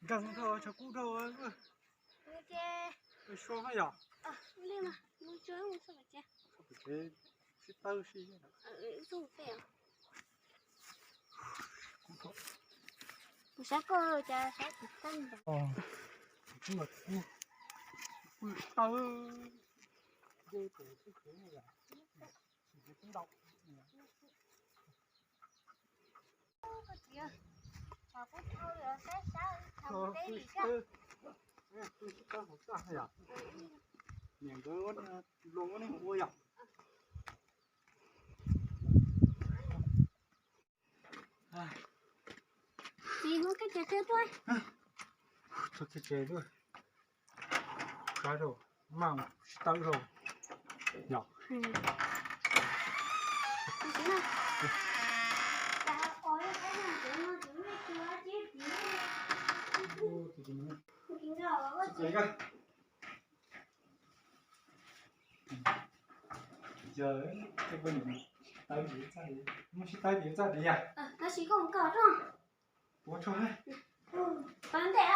Nkeeg dhau, tshav kub dhau. Suab yom. Sib tawb sib. Sab koj cas sab tim tawb. Tawb. Niam nkawd ua neeg ua yom. Tsis hnub kev tsev tuaj. Txog kev tsev tuaj. Sab rau, mas sib tawb rau. Yog. Yog, muab sib tawb ces txaj diav. Tab sis koj mus kawm rau. Ua tso. Pab ntej.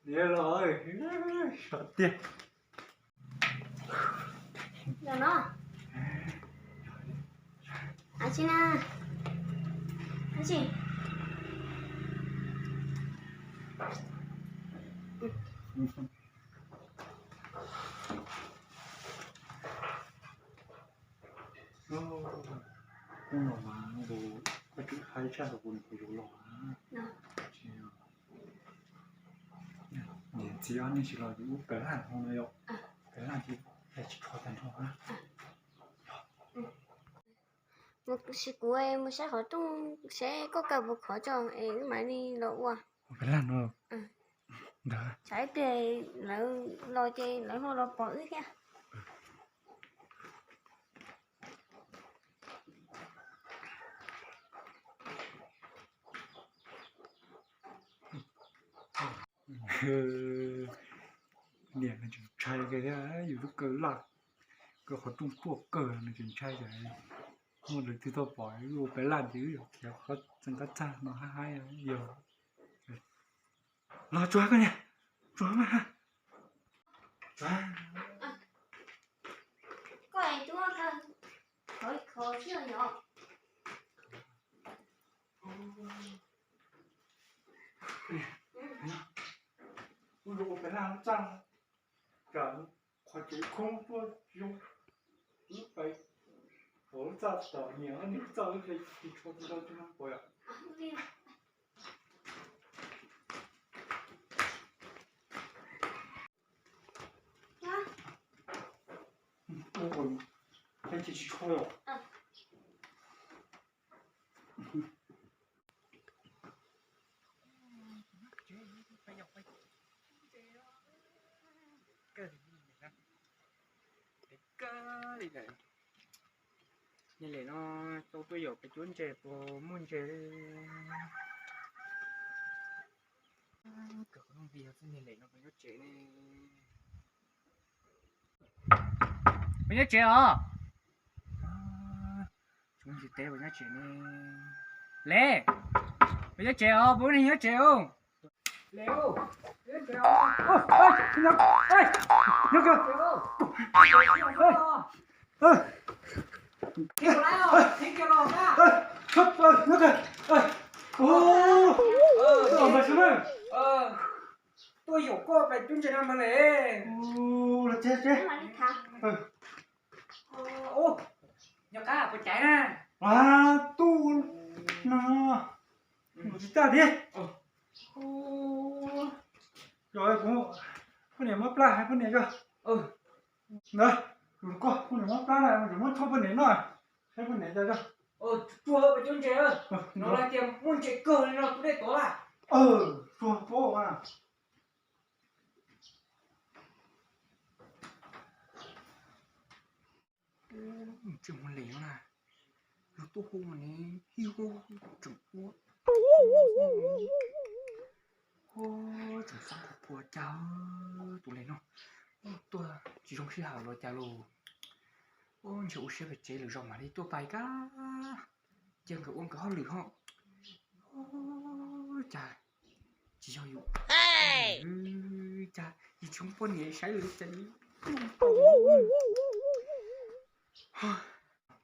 Niam los, sov tiag. Los no. Aw, tsis na. Aw, tsis. Hnub no mas nkaus koj tswv hais tshaj rau kuv nws puas yuav los. Niam txiv ob niag tsis los ces ub pem laj hauv no yom. Pem laj ces tsis tshua tag nrho na. Mus kuv mus saib qhov rooj seb koj kaw puas khov tso es wb mam li los ua. Ua pem laj no. Ntawd. Tsam ib pliag lawv los ces lawv ho los pom wb thiab. Niam no tseem ntshai kawg thiab, yus lub kaw laj, kaw qhov rooj tuaj kawg no tseem ntshai cas muaj lwm tus tuaj pom wb ua pem laj ces wb yuav khiav qhov txeev qab txaj no haib haib yog. Los tsuag koj niam, tsuag mas. Tsuag. Koj es tub kawg, khov khov xwb yom. Wb ua pem laj lub txaj, tsam qhov tsev khoob tuaj zoo. Wb pais hauv lub txaj tom niam niam lub txaj wb hle ris tsho tsis tau tsis no puas yom. Hle ris tsho yom. Kawg li lawm. Niag lem no tau tuaj yaum peb cuab ntses puas muaj ntses li. Kawg qhov rooj ntxiag xwb niag lem no puas nyob tsev ne. Puas nyob tsev os? Tsis teb puas nyob tsev ne. Lem, puas nyob tsev os? Puas nyob tsev os? Tuaj yaum koj pem cuab ntses no mas lem. Los tsev tsev. Nyob qab puas caiv na. Tub no, kuv tsis tag thiab. Yog kuv, poj niam muab plab hais poj niam tso. Ntawd, koj poj niam muab plab na, muab tshuaj poj niam noj, hais poj niam tso. Tsuag pem cuab ntses, no lawv tias muaj ntses kawg li no tus dej tuav lawm. Tsuag pob na. Tsis muaj li na. Yog tuaj hu ne, hiu tseem ua, tseem xab qhuas qhuas cas tus le no, tuaj tsis zoo sij hawm los cas los. Ntshe ua siab pem tsev lwm zaus mam li tuaj pais kab, cia nkawd ua nkawd hauj lwm ho. Cas tsis yog yus, cas yus tsis muaj poj niam saib lawm cas yus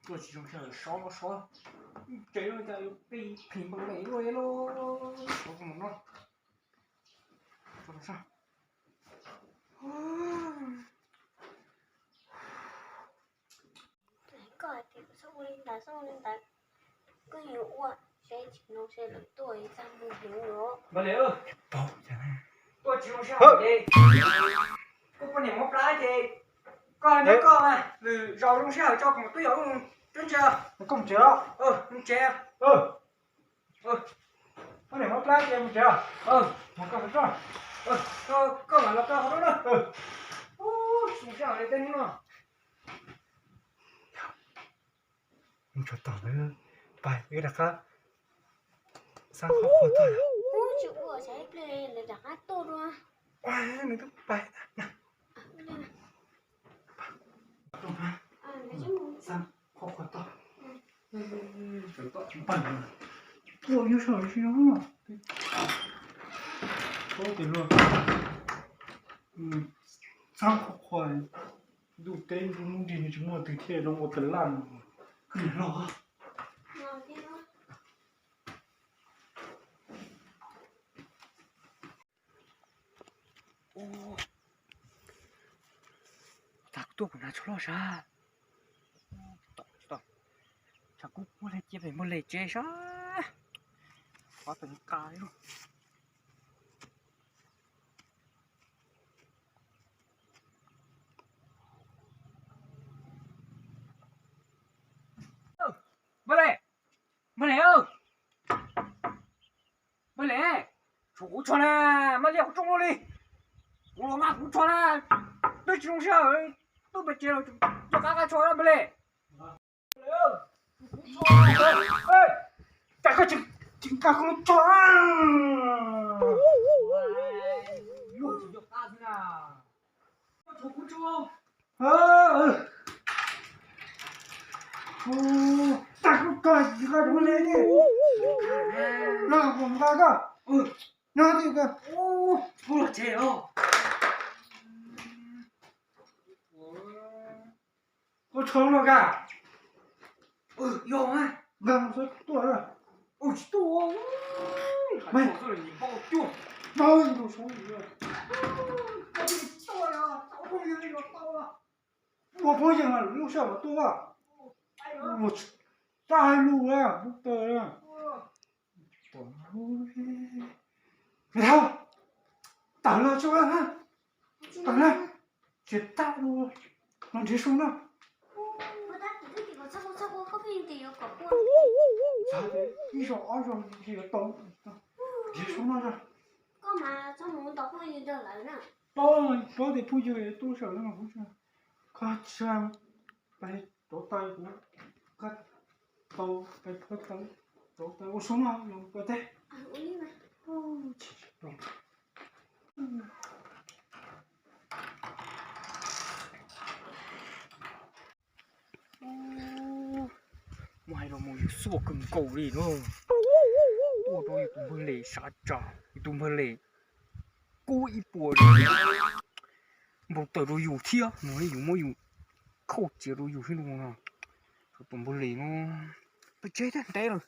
tuaj tsis zoo sij hawm sov los sov, tsev no cas yus pis phim npau lem luaj li lauj. Sov no, sov no. Koj hais tias koj txhob ua li ntawd, txhob ua li ntawd. Koj yuav ua, seb tsis no seb lawv tuaj txaj muag heev lawm. Npawg Lis, tuaj tsis zoo sij hawm ces koj poj niam mob plab ces koj nyob koj mas, lwm zaus zoo sij hawm tso kuv mus twb yog ub tub ntsia. Koj mus tsev los? Mus tsev. Poj niam mob plab ces mus tsev. Mus koj hauv tso, koj mam los koj hauv tso na. Zoo sij hawm li tej hnub no. Mus tso tom ntawd, pais wb rov qab xab qhuas qhuas tag. Tsis ua, nws twb pais na. Xab qhuas qhuas tag. Pais, tuaj nyob sab hauv si no. Paub tias luag xab qhuas qhuas, ntuj teb ntuj nrig tsis muaj twg thiaj zoo ua tas laj no. Kwj los. Ua, tas kuv tuaj kuv hnav tsho loj sab. Tsam kuv muab hle cia pem npawg Lis tsev sab. Qhov teev qa li. Npawg Lis, npawg Lis, npawg Lis, tshuav kuv tsho na, maj liaj kuv rooj li. Kuv los nqa kuv tsho na, twb tsis zoo sij hawm, twb pes tsev los coj qab nqa tsho na npawg Lis. Cas koj tsis nqa kuv tsho? Luag tsis nco qab xwb na. Tshuav kuv tsho. Tag koj tsis nqa kuv le ne. No kuv nqa koj. No twb koj. Kuv los tsev os. Koj tsho no ka. Yog mas. Nqa mus xwb tuaj na. Tsis tuaj. Npau cuag. Npau tus saib. Ua phooj ywg mas lub sij hawm tuaj. Ua tsis tau hais lus a, lub taw a. Tawm los tso, tawm na, tsis tau lus, no nrhiav su na. Ib zaug ob zaug yuav tau, nrhiav su no. Tau, paub tias phooj ywg tuaj sawv no kuv, koj tsis pais rauv taws kuv, koj tau pais phua taws, rauv taws ua su no los koj teb. Muab hais los mus yus xuaj kawg nkaus li no. Tuaj rau yus tus npawg Lis sav tsam yus tus npawg Lis kub ib puas npau taws rau yus thiab no, yus muab yus khauj tsiav rau yus thiab no. Tus npawg Lis no pes tsev thiab ntev lawm.